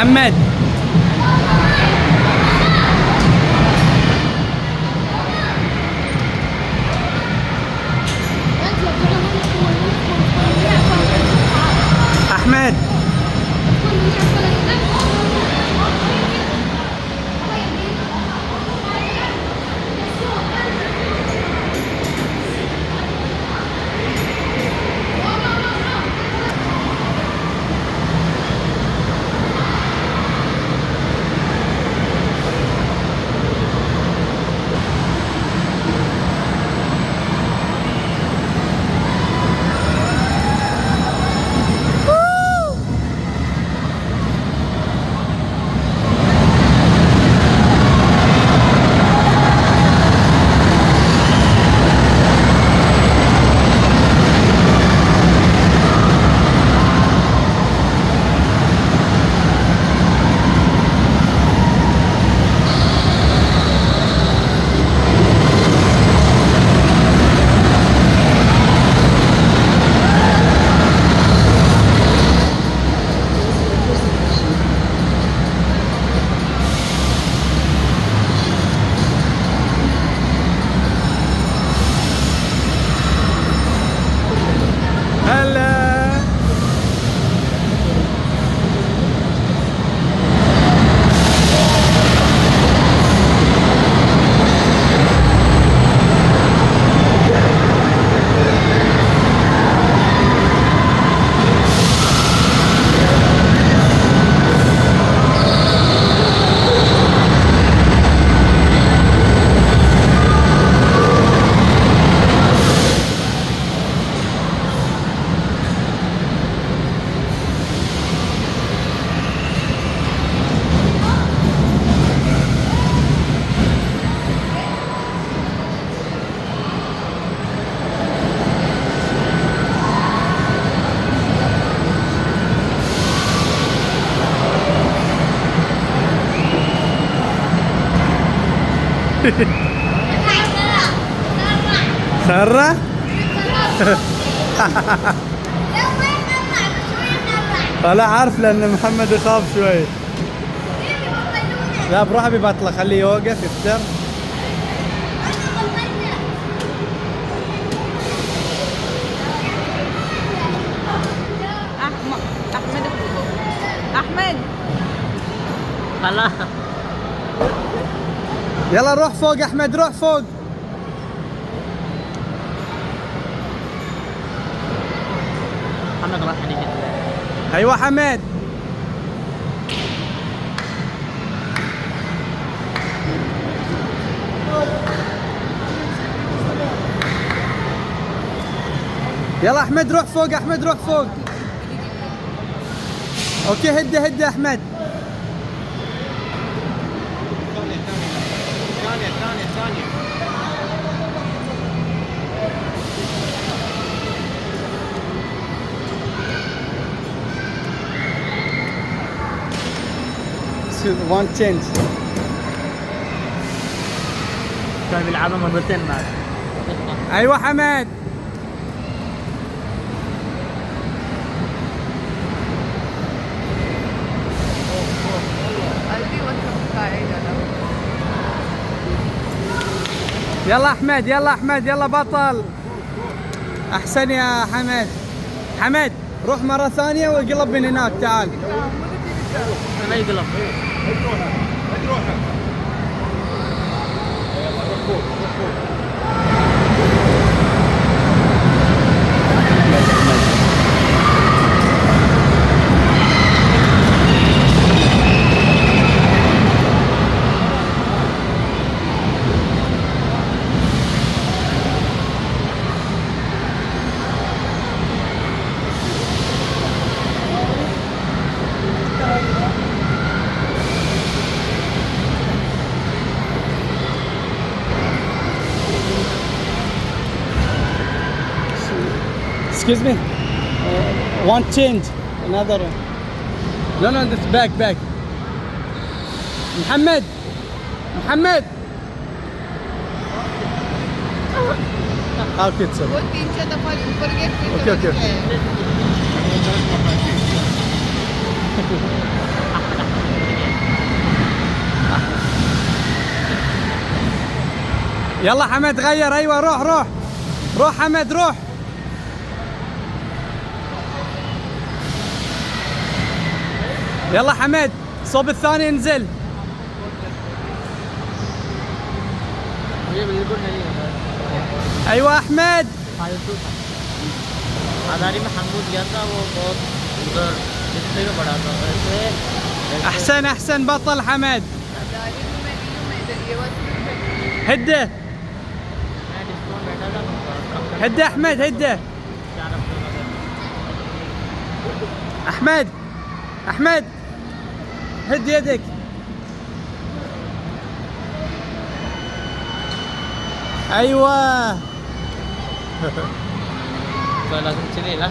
احمد. احمد. هلا. سرة؟ ولا عارف، لأن محمد يخاف شوي. لا، بروح ببطلة، خليه يوقف يفتر. أحم-، أحمد أخوه. أحمد. خلاص. يلا روح فوق أحمد، روح فوق. محمد راح عليك. أيوة حمد. يلا أحمد، روح فوق، أحمد، روح فوق. أوكي، هدي، هدي أحمد. ثانية، ثانية. ثانية، ثانية، ثانية. One change. كان بيلعبها مرتين معك. أيوة حمد. يلا أحمد، يلا أحمد، يلا بطل. أحسن يا حمد. حمد، روح مرة ثانية واقلب من هناك، تعال. أنا يقلب. Excuse me. Uh, one change. Another one. No, no, this back, back. Muhammad. Muhammad. Okay, sir. वो तीन चार दफा ऊपर गए, फिर okay, okay, okay. يلا حمد، غير، أيوة، روح، روح. روح حمد، روح. يلا حمد، صوب الثاني انزل. مجھے بالکل نہیں ہے. أيوة أحمد. فالتو تھا. ہزاری میں ہم لوگ گیا تھا، وہ بہت ادھر ڈسپلے میں بڑا تھا، اور اس میں أحسن، أحسن، بطل حمد. هده. هده أحمد، هده. أحمد، أحمد، هد يدك. أيوة. تو لازم چلے نا.